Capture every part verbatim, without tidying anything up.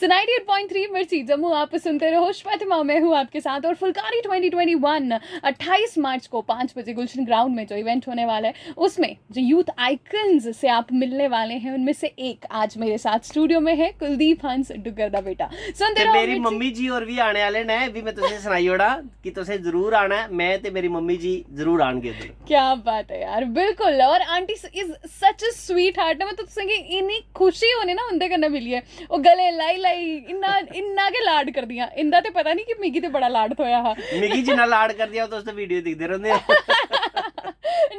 तो ninety eight point three मिर्ची जम्मू आप सुनते रहो। श्वेतमा मैं हूँ आपके साथ। और फुलकारी ट्वेंटी ट्वेंटी वन, अट्ठाईस मार्च को पाँच बजे गुलशन ग्राउंड में जो इवेंट होने वाला है, उसमें जो यूथ आइकन्स से आप मिलने वाले हैं, उनमें से एक आज मेरे साथ स्टूडियो में है, कुलदीप हंस, डुग्गर दा बेटा। सुनते ਤੇ रहो ਮੇਰੀ मिर्ची। ਮੰਮੀ ਜੀ ਹੋਰ ਵੀ ਆਣੇ ਵਾਲੇ ਨੇ, ਵੀ ਮੈਂ ਤੁਸੀਂ ਸੁਣਾਈ ਓੜਾ ਕਿ ਤੁਸੀਂ ਜ਼ਰੂਰ ਆਣਾ ਹੈ। ਮੈਂ ਤੇ ਮੇਰੀ ਮੰਮੀ ਜੀ ਜ਼ਰੂਰ ਆਣਗੇ ਇੱਧਰ। क्या बात है यार, बिल्कुल। और aunty is such sweet heart. मैं तो तुसेंगी इन्नी खुशी होनी ना उंदे कन्नै मिलियै, ओह् गले लाई लाई इन्ना इन्ना गै लाड करदियां। इंदा ते पता नहीं कि मिगी ते बड़ा लाड थ्होया हा। मिगी जिन्ना लाड करदियां तुस ते वीडियो दिखदे रौंह्दे हो।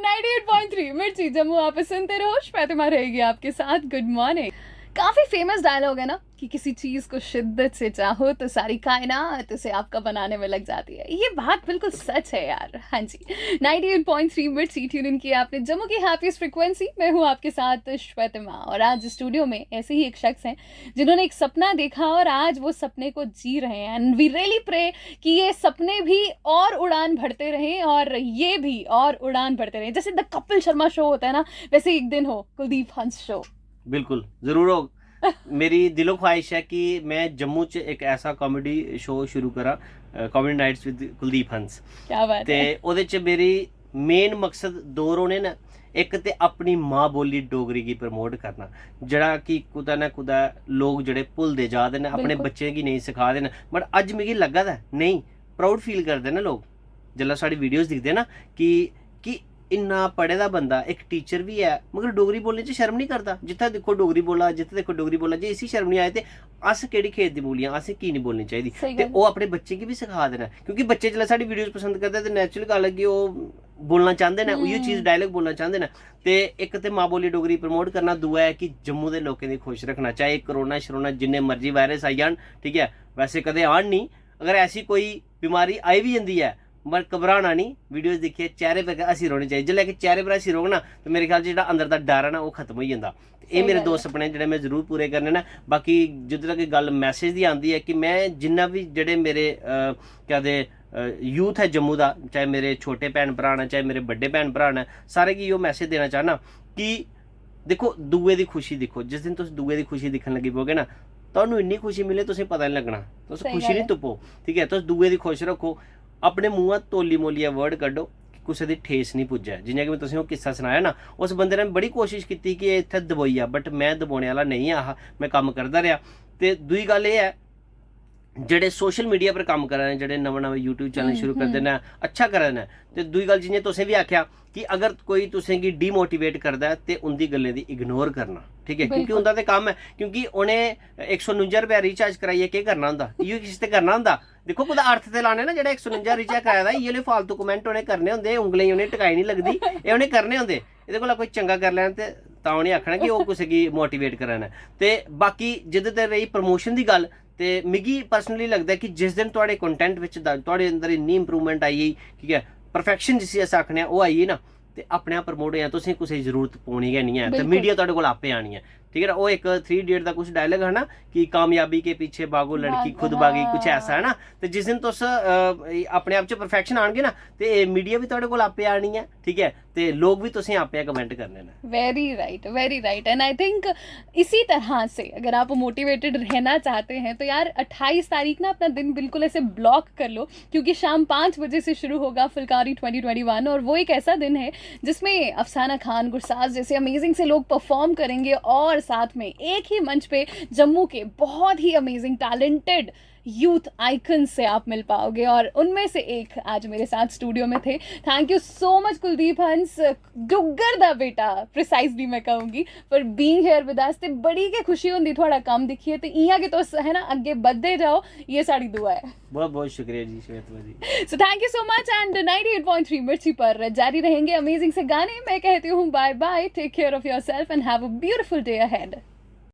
नाइंटी एट पॉइंट थ्री मिर्ची जम्मू आप सुनते रहो। श्वेतमा रहेगी आपके साथ। Good morning. काफी फेमस डायलॉग है ना कि किसी चीज को शिद्दत से चाहो तो सारी कायनात उसे आपका बनाने में लग जाती है। ये बात बिल्कुल सच है यार। हाँ जी, नाइंटी एट पॉइंट थ्री मिर्ची ट्यून इन किया आपने, जम्मू की हैप्पीएस्ट फ्रीक्वेंसी। मैं हूँ आपके साथ श्वेतमा और आज स्टूडियो में ऐसे ही एक शख्स हैं जिन्होंने एक सपना देखा और आज वो सपने को जी रहे हैं। And we really pray कि ये सपने भी और उड़ान भरते रहें और ये भी और उड़ान भरते रहें। जैसे द कपिल शर्मा शो होता है ना, वैसे एक दिन हो कुलदीप हंस शो। ਬਿਲਕੁਲ, ਜ਼ਰੂਰ ਹੋ। ਮੇਰੀ ਦਿਲੋਂ ख्वाहिश ਹੈ ਕਿ ਮੈਂ ਜੰਮੂ 'ਚ ਇੱਕ ਐਸਾ ਕਾਮੇਡੀ ਸ਼ੋਅ ਸ਼ੁਰੂ ਕਰਾਂ, ਕਾਮੇਡੀ ਨਾਈਟਸ ਵਿਦ ਕੁਲਦੀਪ ਹੰਸ। क्या बात ਤੇ है। ਉਹਦੇ 'ਚ ਮੇਰੀ ਮੇਨ ਮਕਸਦ ਦੋ ਰੋਣੇ ਨੇ। ਇੱਕ ਤੇ ਆਪਣੀ ਮਾਂ ਬੋਲੀ ਡੋਗਰੀ ਗੀ ਪ੍ਰਮੋਟ ਕਰਨਾ, ਜਿਹੜਾ ਕਿ ਕੁਦਾ ਨਾ ਕੁਦਾ ਲੋਕ ਜਿਹੜੇ ਭੁੱਲਦੇ ਜਾਦੇ ਨੇ, ਆਪਣੇ ਬਿਲਕੁਲ। ਬੱਚੇ ਗੀ ਨਹੀਂ ਸਿਖਾਦੇ ਨੇ। ਬਟ ਅੱਜ ਮਿਗੀ ਲੱਗਾ ਦਾ ਨਹੀਂ, ਪ੍ਰਾਊਡ ਫੀਲ ਕਰਦੇ ਨੇ ਲੋਕ ਜਦੋਂ ਸਾਡੀ ਵੀਡੀਓਜ਼ ਦਿਖਦੇ ਨਾ ਕਿ ਕਿ ਇੰਨਾ ਪੜ੍ਹੇ ਦਾ ਬੰਦਾ ਇੱਕ ਟੀਚਰ ਵੀ ਹੈ, ਮਗਰ ਡੋਗਰੀ ਬੋਲਣ 'ਚ ਸ਼ਰਮ ਨਹੀਂ ਕਰਦਾ। ਜਿੱਥੇ ਦੇਖੋ ਡੋਗਰੀ ਬੋਲਾ, ਜਿੱਥੇ ਦੇਖੋ ਡੋਗਰੀ ਬੋਲਾ। ਜੇ ਇਸੀ ਸ਼ਰਮ ਨਹੀਂ ਆਏ ਤੇ ਅਸ ਕਿਹੜੀ ਖੇਤ ਦੀ ਮੂਲੀਆਂ, ਅਸੀਂ ਕੀ ਨਹੀਂ ਬੋਲਣੀ ਚਾਹੀਦੀ। ਸਹੀ ਤੇ ਗੱਲ। ਉਹ ਆਪਣੇ ਬੱਚੇ ਕੀ ਵੀ ਸਿਖਾ ਦੇਣਾ, ਕਿਉਂਕਿ ਬੱਚੇ ਜਦੋਂ ਸਾਡੀ ਵੀਡੀਓਜ਼ ਪਸੰਦ ਕਰਦੇ ਤੇ ਨੈਚੁਰਲ ਗੱਲ ਹੈ ਕਿ ਉਹ ਬੋਲਣਾ ਚਾਹੁੰਦੇ ਨੇ, ਉਹੀ ਚੀਜ਼ ਹਮ। ਡਾਇਲੌਗ ਬੋਲਣਾ ਚਾਹੁੰਦੇ ਨੇ। ਤੇ ਇੱਕ ਤੇ ਮਾਂ ਬੋਲੀ ਡੋਗਰੀ ਪ੍ਰਮੋਟ ਕਰਨਾ, ਦੂਆ ਹੈ ਕਿ ਜੰਮੂ ਦੇ ਲੋਕਾਂ ਦੀ ਖੁਸ਼ ਰੱਖਣਾ, ਚਾਹੇ ਕਰੋਨਾ ਸ਼ਰੋਨਾ ਜਿੰਨੇ ਮਰਜ਼ੀ ਵਾਇਰਸ ਆਈ ਜਾਣ, ਠੀਕ ਹੈ, ਵੈਸੇ ਕਦੇ ਆਣ ਨਹੀਂ। ਅਗਰ ਐਸੀ ਕੋਈ ਬਿਮਾਰੀ ਆਈ ਵੀ ਜਾਂਦੀ ਹੈ, ਮਰ ਘਬਰਾਣਾ ਨਹੀਂ। ਵੀਡੀਓਜ਼ ਦੇਖੀਏ, ਚਿਹਰੇ 'ਤੇ ਹੱਸੀ ਰੋਣੀ ਚਾਹੀਦੀ। ਜਿੱਲੇ ਕਿ ਚਿਹਰੇ 'ਤੇ ਹੱਸੀ ਰੋਗ ਨਾ, ਤੇ ਮੇਰੇ ਖਿਆਲ 'ਚ ਜਿਹੜਾ ਅੰਦਰ ਦਾ ਡਰ ਹੈ ਨਾ, ਉਹ ਖਤਮ ਹੋ ਜਾਂਦਾ। ਤੇ ਇਹ ਸਹੀ ਮੇਰੇ ਗੱਲ ਦੋ ਹੈ। ਸੁਪਨੇ ਜਿਹੜੇ ਮੈਂ ਜ਼ਰੂਰ ਪੂਰੇ ਕਰਨੇ ਨੇ। ਬਾਕੀ ਜਿੱਦਾਂ ਤੱਕ ਗੱਲ ਮੈਸੇਜ ਦੀ ਆਉਂਦੀ ਹੈ ਕਿ ਮੈਂ ਜਿੰਨਾ ਵੀ ਜਿਹੜੇ ਮੇਰੇ ਅਹ, ਕਿਆ ਦੇ ਯੂਥ ਹੈ ਜੰਮੂ ਦਾ, ਚਾਹੇ ਮੇਰੇ ਛੋਟੇ ਭੈਣ ਭਰਾ ਨੇ, ਚਾਹੇ ਮੇਰੇ ਵੱਡੇ ਭੈਣ ਭਰਾ ਨੇ, ਸਾਰੇ ਕੀ ਉਹ ਮੈਸੇਜ ਦੇਣਾ ਚਾਹਨਾ ਕਿ ਦੇਖੋ, ਦੂਏ ਦੀ ਖੁਸ਼ੀ ਦੇਖੋ। ਜਿਸ ਦਿਨ ਤੁਸੀਂ ਦੂਏ ਦੀ ਖੁਸ਼ੀ ਦਿਖਣ ਲੱਗੀ ਪਓਗੇ ਨਾ, ਤੁਹਾਨੂੰ ਇੰਨੀ ਖੁਸ਼ੀ ਮਿਲੇ, ਤੁਸੀਂ ਪਤਾ ਨਹੀਂ ਲੱਗਣਾ। ਤੁਸੀਂ ਸਹੀ ਖੁਸ਼ੀ ਗੱਲ ਨਹੀਂ ਹੈ। ਤੁਪੋ, ਠੀਕ ਹੈ? ਤੁਸੀਂ ਦੂਏ ਦੀ ਖੁਸ਼ ਰੱਖੋ। ਆਪਣੇ ਮੂੰਹਾਂ 'ਚ ਤੋਲੀ ਮੋਲੀ ਇਹ ਵਰਡ ਕੱਢੋ ਕਿ ਕਿਸੇ ਦੀ ਠੇਸ ਨਹੀਂ ਪੁੱਜਿਆ। ਜਿਵੇਂ ਕਿ ਮੈਂ ਤੁਸੀਂ ਉਹ ਕਿੱਸਾ ਸੁਣਾਇਆ ਨਾ, ਉਸ ਬੰਦੇ ਨੇ ਬੜੀ ਕੋਸ਼ਿਸ਼ ਕੀਤੀ ਕਿ ਇਹ ਇੱਥੇ ਦਬਾਈਏ, ਬਟ ਮੈਂ ਦਬਾਉਣ ਵਾਲਾ ਨਹੀਂ ਆਹ, ਮੈਂ ਕੰਮ ਕਰਦਾ ਰਿਹਾ। ਤੇ ਦੂਈ ਗੱਲ ਇਹ ਹੈ, ਜਿਹੜੇ ਸੋਸ਼ਲ ਮੀਡੀਆ ਪਰ ਕੰਮ ਕਰ ਰਹੇ ਨੇ, ਜਿਹੜੇ ਨਵਾਂ ਨਵਾਂ YouTube ਚੈਨਲ ਹਮ, ਸ਼ੁਰੂ ਕਰਦੇ ਹਮ। ਨੇ, ਅੱਛਾ ਕਰ ਰਹੇ ਨੇ। ਤੇ ਦੂਈ ਗੱਲ, ਜਿਵੇਂ ਤੁਸੀਂ ਵੀ ਆਖਿਆ ਕਿ ਅਗਰ ਕੋਈ ਤੁਸੀਂ ਕੀ ਡੀਮੋਟੀਵੇਟ ਕਰਦਾ ਹੈ, ਤੇ ਉਹਦੀ ਗੱਲਾਂ ਦੀ ਇਗਨੋਰ ਕਰਨਾ, ਠੀਕ ਹੈ? ਕਿਉਂਕਿ ਬਿਲਕੁਲ। ਉਹਦਾ ਤੇ ਕੰਮ ਹੈ, ਕਿਉਂਕਿ ਉਹਨੇ ਇੱਕ ਸੌ ਉਣੰਜਾ ਰੁਪਏ ਰੀਚਾਰਜ ਕਰਾਈਏ, ਕੀ ਕਰਨਾ ਹੁੰਦਾ? ਇਹ ਕਿਸੇ ਤੇ ਕਰਨਾ ਹੁੰਦਾ? ਦੇਖੋ, ਕੋਈ ਅਰਥ ਤੇ ਲਾਣੇ ਨਾ, ਜਿਹੜਾ ਇੱਕ ਸੌ ਉਣੰਜਾ ਰੀਚਾਰਜ ਕਰਾਇਆ ਦਾ, ਇਹ ਵਾਲੇ ਫਾਲਤੂ ਕਮੈਂਟ ਉਹਨੇ ਕਰਨੇ ਹੁੰਦੇ, ਉਂਗਲਾਂ ਹੀ ਉਹਨੇ ਟਿਕਾਈ ਨਹੀਂ ਲੱਗਦੀ, ਇਹ ਉਹਨੇ ਕਰਨੇ ਹੁੰਦੇ। ਇਹਦੇ ਕੋਲ ਕੋਈ ਚੰਗਾ ਕਰ ਲੈਣ ਤੇ ਤਾਂ ਉਹਨੇ ਆਖਣਾ ਕਿ ਉਹ ਕਿਸੇ ਕੀ ਮੋਟੀਵੇਟ ਕਰਨਾ। ਤੇ ਬਾਕੀ ਜਿੱਦ ਤੇ ਰਹੀ ਪ੍ਰਮੋਸ਼ਨ ਦੀ ਗੱਲ, ਤੇ ਮਿਗੀ ਪਰਸਨਲੀ ਲੱਗਦਾ ਕਿ ਜਿਸ ਦਿਨ ਤੁਹਾਡੇ ਕੰਟੈਂਟ ਵਿੱਚ ਦਾ- ਤੁਹਾਡੇ ਅੰਦਰ ਇੰਨੀ ਇੰਪਰੂਵਮੈਂਟ ਆਈ ਹੈ, ਠੀਕ ਹੈ, ਪਰਫੈਕਸ਼ਨ ਜਿਸ ਅਸੀਂ ਆਖਨੇ ਆ, ਉਹ ਆਈ ਹੈ ਨਾ, ਤੇ ਆਪਣੇ ਆਪ ਪ੍ਰਮੋਟ ਹੋਇਆ, ਤੁਸੀਂ ਕਿਸੇ ਦੀ ਜ਼ਰੂਰਤ ਪਾਉਣੀ ਹੈ ਨਹੀਂ ਹੈ, ਤੇ ਬਿਲਕੁਲ। ਮੀਡੀਆ ਤੁਹਾਡੇ ਕੋਲ ਆਪੇ ਆਣੀ ਹੈ, ਠੀਕ ਹੈ ਨਾ? ਉਹ ਇੱਕ ਥ੍ਰੀ ਇਡੀਅਟ ਦਾ ਕੁਝ ਡਾਇਲੌਗ ਹੈ ਨਾ ਕਿ ਕਾਮਯਾਬੀ ਕੇ ਪਿੱਛੇ ਭਾਗੋ, ਲੜਕੀ ਭਾਗੋ, ਖੁਦ ਭਾਗੀ, ਕੁਝ ਹਾਂ। ਐਸਾ ਹੈ ਨਾ। ਤੇ ਜਿਸ ਦਿਨ ਤੁਸੀਂ ਅਹ, ਆਪਣੇ ਆਪ 'ਚ ਪਰਫੈਕਸ਼ਨ ਆਣਗੇ ਨਾ, ਤੇ ਇਹ ਮੀਡੀਆ ਵੀ ਤੁਹਾਡੇ ਕੋਲ ਆਪੇ ਆਣੀ ਹੈ, ਠੀਕ ਹੈ, ਤੇ ਲੋਕ ਵੀ ਤੁਸੀਂ ਆਪੇ ਕਮੈਂਟ ਕਰਨੇ ਨੇ। Very right, very right. And I think इसी तरह से अगर आप मोटिवेटेड रहना चाहते हैं तो यार, अट्ठाईस तारीख ना अपना दिन बिल्कुल ऐसे ब्लॉक कर लो, क्योंकि शाम पाँच बजे से शुरू होगा फुलकारी ट्वेंटी ट्वेंटी वन। और वो एक ऐसा दिन है जिसमें अफसाना खान, गुरसाज जैसे अमेजिंग से लोग परफॉर्म करेंगे और साथ में एक ही मंच पे जम्मू के बहुत ही अमेजिंग टैलेंटेड यूथ आइकन से आप मिल पाओगे और उनमें से एक आज मेरे साथ स्टूडियो में थे। Thank you so much Kuldeep Hans, Duggar दा बेटा प्रिसाइसली मैं कहूंगी, for being here with us। ते बड़ी गै खुशी होंदी थुआढ़ा कम्म दिक्खियै, ते इ'यां गै तुस, है ना, अग्गें बधदे जाओ, ये साढ़ी दुआ ऐ। बहुत बहुत शुक्रिया जी श्वेतमा जी। So thank you so much and ninety eight point three मिर्ची पर जारी रहेंगे अमेजिंग से गाने। मैं कहती हूँ bye bye, take care of yourself and have a beautiful day ahead।